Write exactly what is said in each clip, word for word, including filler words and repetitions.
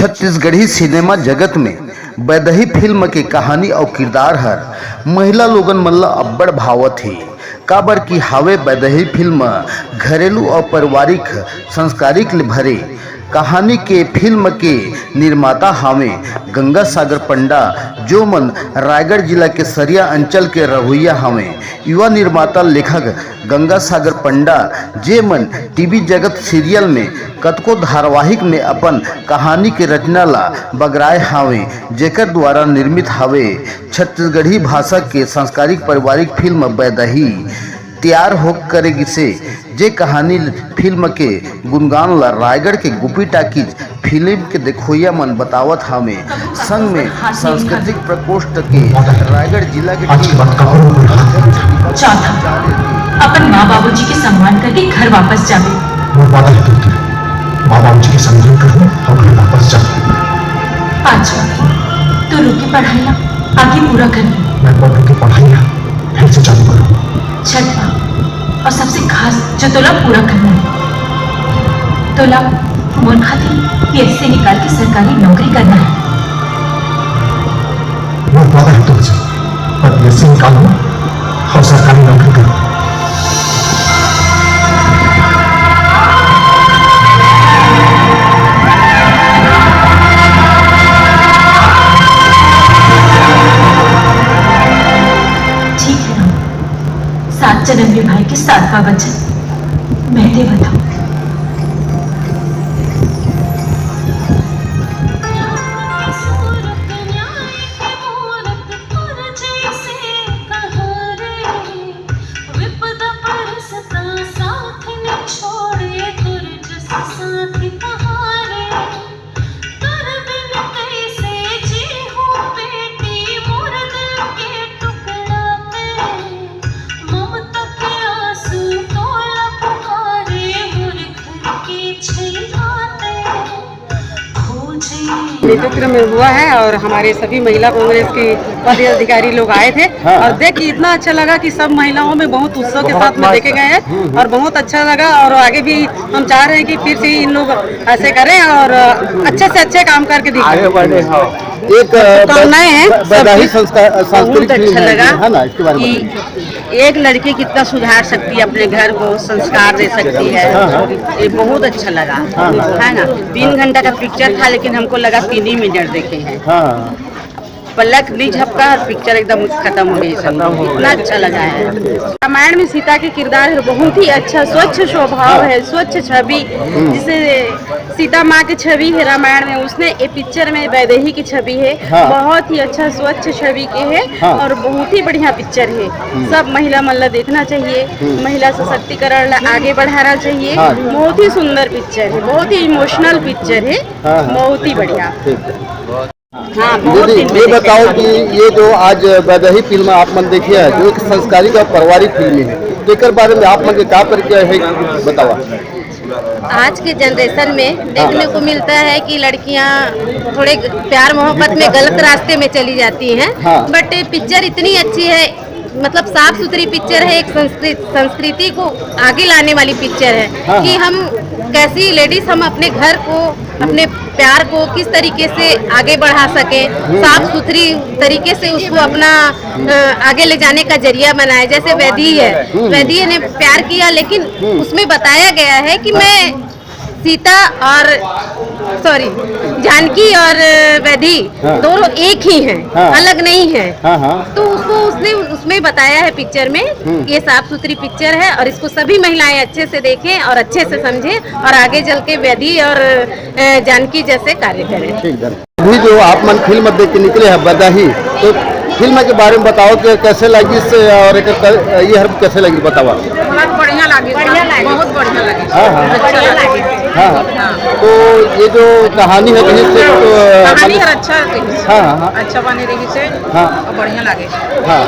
Chhattisgarhi cinema जगत में बैदही film के कहानी अउ किरदार हर महिला लोगन मन ला अब्बड़ भावत हे, काबर कि हावे बैदही फिल्म घरेलू अउ पारिवारिक संस्कारिक ले भरे। कहानी के फिल्म के निर्माता हावे गंगा सागर पंडा, जो मन रायगढ़ जिला के सरिया अंचल के रहुइया हावे। युवा निर्माता लेखक गंगा सागर पंडा, जे मन टीवी जगत सीरियल में कतको धारावाहिक में अपन कहानी के रचना ला बगराए हावे, जेकर द्वारा निर्मित हावे छत्तीसगढ़ी भाषा के संस्कारिक पारिवारिक फिल्म बैदही। तैयार हो करे गिसे, जे कहानी फिल्म के गुणगान ला रायगढ़ के गोपी टाकीज फिल्म के देखोइया मन बतावत हावे। संग में सांस्कृतिक प्रकोष्ठ के रायगढ़ जिला के आज के बाद कपड़ों को हाथ नहीं उठाना। चौथा, अपन माँ बाबूजी के सम्मान करके घर वापस जावे। मोर वादा है तोर, माँ बाबूजी के सम्मान करहूँ अउ घर वापस जाहूँ। पाँचवा, तोर रुके पढ़ाई ला आगे पूरा करहूँ। मैं अपन रुके पढ़ाई ला फिर से चालू करहूँ। छठवा, अउ सबसे खास, जो तोला पूरा करना हे, तोला मोर खातिर पीएससी निकाल के सरकारी नौकरी करना हे। मोर वादा हे तोर से, मैं पीएससी निकालहूँ अउ सरकारी नौकरी करहूँ। ठीक है राम, सात जन्म निभाए के सातवां वचन मैं दे बताऊं। विपदा परसता साथ न छोड़े, दुर्जस साथ कहारे। तोर बिन कैसे जीहूँ बेटी, मोर दिल के टुकड़ा ते। ममता के आंसू तोला पुकारे, मोर घर के छैया ते। खोजे नेतृत्व में हुआ है और हमारे सभी महिला कांग्रेस के पदाधिकारी लोग आए थे। हाँ। और देख के इतना अच्छा लगा कि सब महिलाओं में बहुत उत्साह के बहुत साथ में मस्त। देखे गए हैं हम्म, हम्म। और बहुत अच्छा लगा और आगे भी हम चाह रहे हैं कि फिर से इन लोग ऐसे करें और अच्छे से अच्छे काम करके दिखाएं। आगे बढ़े, हाँ। एक, अ, शुभकामनाएं हैं ब-, बैदाही सबकी। संस्कार, अ, बहुत सांस्कृतिक अच्छा फिल्म है, लगा है ना, इसके बारे में कि बताइए। एक लड़की कितना सुधार सकती है अपने घर को, संस्कार दे सकती है। हाँ, हाँ। ये बहुत अच्छा लगा, हाँ, हाँ। है ना? तीन घंटा का पिक्चर था, लेकिन हमको लगा तीन ही मिनट देखे हैं। हाँ। पलक नहीं झपका और पिक्चर एकदम खत्म हो गई, सब खत्म हो गई। इतना अच्छा लगा है। रामायण में सीता के किरदार है, बहुत ही अच्छा, स्वच्छ स्वभाव हाँ। है, स्वच्छ छवि, हम्म। जिसे सीता माँ के छवि है रामायण में, उसने ये पिक्चर में वैदेही की छवि है, हाँ। बहुत ही अच्छा स्वच्छ छवि के है हाँ। और बहुत ही बढ़िया पिक्चर है। हम्म। सब महिला मन ला देखना चाहिए, हम्म। महिला सशक्तिकरण ला आगे बढ़ाना चाहिए। हाँ। बहुत ही सुंदर पिक्चर है, बहुत ही इमोशनल पिक्चर है, हाँ, हाँ। बहुत ही बढ़िया। ठीक है। हाँ, बहुत दीदी, ये बताओ कि ये जो आज वैदेही फिल्म आप मन देखे है, जो एक संस्कारिक और पारिवारिक फिल्म है, तो एकर बारे में आप मन के का परिचय है, बतावा। आज के जनरेशन में देखने हाँ। को मिलता है कि लड़कियां थोड़े प्यार मोहब्बत में गलत रास्ते में चली जाती हैं, हाँ। बट पिक्चर इतनी अच्छी है, मतलब साफ सुथरी पिक्चर है, एक संस्कृत-, संस्कृति को आगे लाने वाली पिक्चर है हाँ, कि हाँ। हम कैसी लेडीज हम अपने घर को, अपने प्यार को किस तरीके से आगे बढ़ा सके, हम्म। साफ सुथरी तरीके से उसको अपना, हम्म। अ, आगे ले जाने का जरिया बनाए। जैसे वैदेही है, हम्म। वैदेही ने प्यार किया, लेकिन हम्म। उसमें बताया गया है कि हाँ। मैं सीता और, सॉरी, जानकी और वैदेही हाँ। दोनों एक ही हैं, हाँ। अलग नहीं है। हाँ, हाँ। तो उसको उसने उसमें बताया है पिक्चर में, हम्म। ये साफ सुथरी पिक्चर है और इसको सभी महिलाएं अच्छे से देखें और अच्छे से समझें और आगे चल के वैदेही और, अ, जानकी जैसे कार्य करें। ठीक, धन्यवाद। अभी जो आप मन फिल्म देख के निकले हैं बैदाही, तो फिल्म के बारे में बताओ कि कैसे लगी से और एक क-, ये हर कैसे लगी बतावा। बहुत बढ़िया लगी, बढ़िया लगी। बहुत बढ़िया लगी। हाँ, हाँ। अच्छा लगी। हाँ, हाँ। तो ये जो कहानी है, कहीं से तो, कहानी मतलब हर अच्छा रही। हाँ, हाँ, हाँ। अच्छा बने रही से। हाँ। और बढ़िया लगे। हाँ।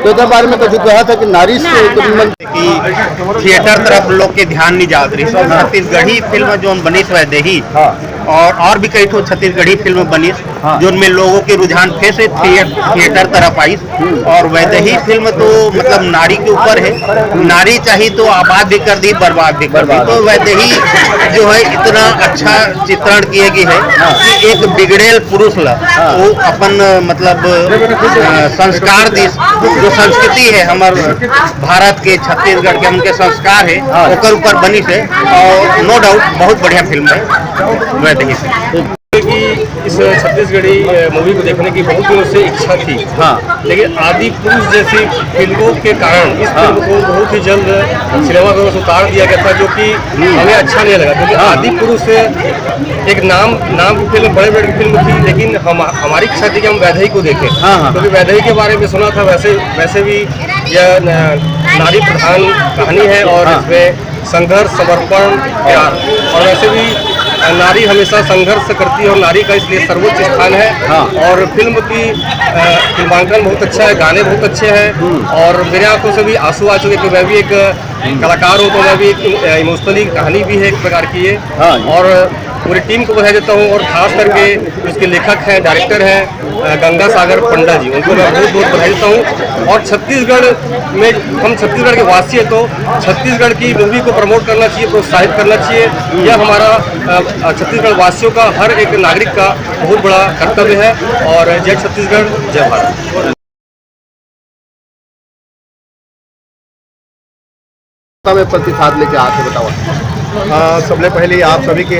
तो एकर बारे में कभी कहा था कि नारी से ना, तो ना। मन कि थिएटर तरफ लोग के ध्यान नहीं जात रही, और छत्तीसगढ़ी फिल्म जो बनिस वैदेही, हाँ। और, और भी कई ठो छत्तीसगढ़ी फिल्म बनिस, हाँ। जोन में लोगों के रुझान फिर से थिए-, थिएटर तरफ आइस। हम्म। और वैदेही फिल्म तो मतलब नारी के ऊपर है, नारी चाही तो आबाद भी कर दी, बर्बाद भी कर दी। बर्बाद। तो वैदेही जो है इतना अच्छा चित्रण किए गई है हाँ। कि एक बिगड़ेल पुरुष ला हाँ। वो अपन मतलब अ, संस्कार दिस, जो संस्कृति है हमर भारत के, छत्तीसगढ़ के, उनके संस्कार है हाँ। ओकर ऊपर बनिस है। और no doubt बहुत बढ़िया फिल्म है वैदेही फिल्म। कि इस छत्तीसगढ़ी अ, मूवी को देखने की बहुत दिनों से इच्छा थी। हाँ। लेकिन आदि पुरुष जैसी फिल्मों के कारण इस हाँ। फिल्म को बहुत ही जल्द सिनेमाघरों से उतार दिया गया था, जो कि हमें अच्छा नहीं लगा, क्योंकि हाँ। आदि पुरुष एक नाम नाम की फिल्म, बड़े बड़े की फिल्म थी, लेकिन हम हमारी इच्छा थी कि हम वैदेही को देखें। हाँ, हाँ। क्योंकि वैदेही के बारे में सुना था, वैसे वैसे भी यह न- नारी प्रधान कहानी है और हाँ। इसमें संघर्ष, समर्पण, प्यार और वैसे भी नारी हमेशा संघर्ष करती है और नारी का इसलिए सर्वोच्च स्थान है। हाँ। और फिल्म की अ, फिल्मांकन बहुत अच्छा है, गाने बहुत अच्छे हैं हम्म। और मेरे आंखों से भी आंसू आ चुके, क्योंकि मैं भी एक कलाकार हूँ, तो मैं भी एक इमोशनली कहानी भी है एक प्रकार की ये। हाँ। और पूरी टीम को बधाई देता हूँ और खास करके उसके लेखक हैं, डायरेक्टर हैं अ, गंगा सागर पंडा जी, उनको मैं बहुत बहुत बधाई देता हूँ। और छत्तीसगढ़ में हम छत्तीसगढ़ के वासी हैं, तो छत्तीसगढ़ की मूवी को प्रमोट करना चाहिए, प्रोत्साहित करना चाहिए। यह हमारा अ, अ, छत्तीसगढ़ वासियों का, हर एक नागरिक का बहुत बड़ा कर्तव्य है। और जय छत्तीसगढ़, जय भारत। में प्रतिसाद लेके आके बताओ। हाँ, सबले पहले आप सभी के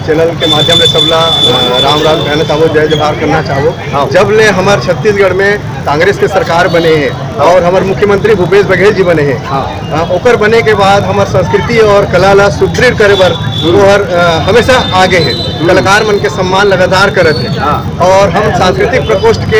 चैनल के माध्यम से सबला अ, राम राम कहना चाहबो, जय जोहार करना चाहबो। हाँ। जब ले हमार छत्तीसगढ़ में कांग्रेस के सरकार बने हैं और हमार मुख्यमंत्री भूपेश बघेल जी बने हैं, हाँ। अ, ओकर बने के बाद हमार संस्कृति और कला ला सुदृढ़ करे बर वो हर अ, हमेशा आगे है। कलाकार मन के सम्मान लगातार करत है। हाँ। और हम सांस्कृतिक प्रकोष्ठ के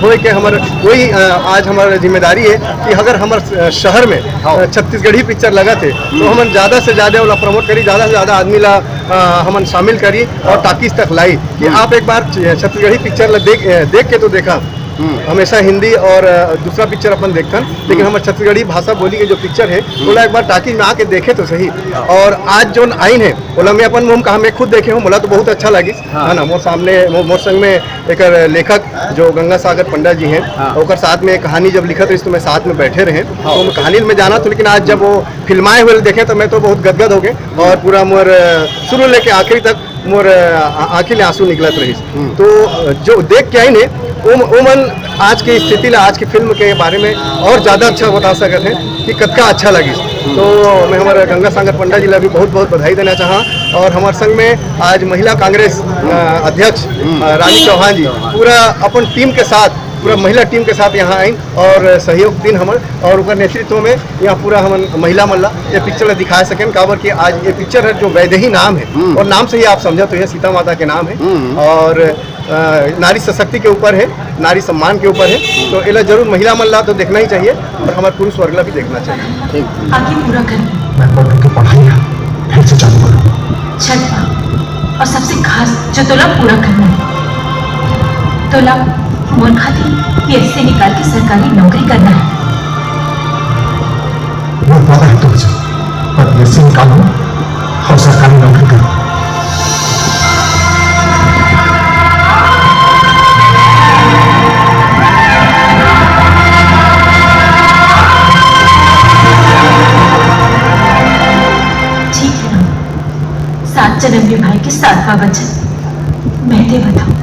होए के हमार वही अ, आज हमार जिम्मेदारी है कि अगर हमार अ, शहर में हाँ। अ, छत्तीसगढ़ी पिक्चर लगत है तो हमन ज्यादा से ज्यादा ओला प्रमोट करी, ज्यादा से ज्यादा आदमी ला अ, हमन शामिल करी और टाकीज तक लाई कि आप एक बार छ- छत्तीसगढ़ी पिक्चर ला देख अ, देख के तो देखा। हमेशा हिंदी और अ, दूसरा पिक्चर अपन देखथन, लेकिन हमार छत्तीसगढ़ी भाषा बोली के जो पिक्चर है ओला एक बार टाकीज में आके देखे तो सही। और आज जोन आइन है ओला मैं अपन मुंह कहा, मैं खुद देखे हूँ, मोला तो बहुत अच्छा लगिस। हाँ। है ना, मोर सामने मो- मोर संग में एक लेखक जो गंगा सागर पंडा जी हैं, हाँ। ओकर साथ में कहानी जब लिखत रहिस तो मैं साथ में बैठे रहे, हाँ। तो मैं कहानी में जाना था, लेकिन आज जब वो फिल्माए हुए देखे तो मैं तो बहुत गदगद हो गए और पूरा मोर अ, शुरू लेके आखिरी तक मोर अ, आ- आंखी ले आंसू निकलत रहिस। हम्म। तो अ, जो देख के आइन है वो वो मन आज की स्थिति ला, आज की फिल्म के बारे में और ज्यादा अच्छा बता सकत है कि कतका अच्छा लगिस। तो मैं हमारे गंगा सागर पंडा जी ला भी बहुत बहुत बधाई देना चाहा और हमारे संग में आज महिला कांग्रेस अ, अध्यक्ष अ, रानी चौहान जी पूरा अपन टीम के साथ, पूरा महिला टीम के साथ यहाँ आइन और सहयोग दिन हमर और ओकर नेतृत्व में यहाँ पूरा हमन महिला मन ला ये पिक्चर ला दिखा सकेन, काबर कि आज ये पिक्चर है जो वैदेही नाम है हम्म। और नाम से ही आप समझा तो ये सीता माता के नाम है हम्म। और अ, नारी सशक्ति के ऊपर है, नारी सम्मान के ऊपर है, तो एला जरूर महिला मन ला तो देखना ही चाहिए और हमारे पुरुष वर्ग ला भी देखना चाहिए। आगे पूरा कर। मैं पढ़ने की पढ़ाई है, फिर से चालू करूँ। छठवा और सबसे खास जो तोला पूरा करना है, तोला मोर खातिर पीएससी निकाल के सरकारी नौकरी करना है। वो वादा है तुमसे, पर पीएससी निकालूं और सरकारी नौकरी करूं। ठीक है, सात जन्म निभाए के सातवां वचन। मैं दे बताऊं।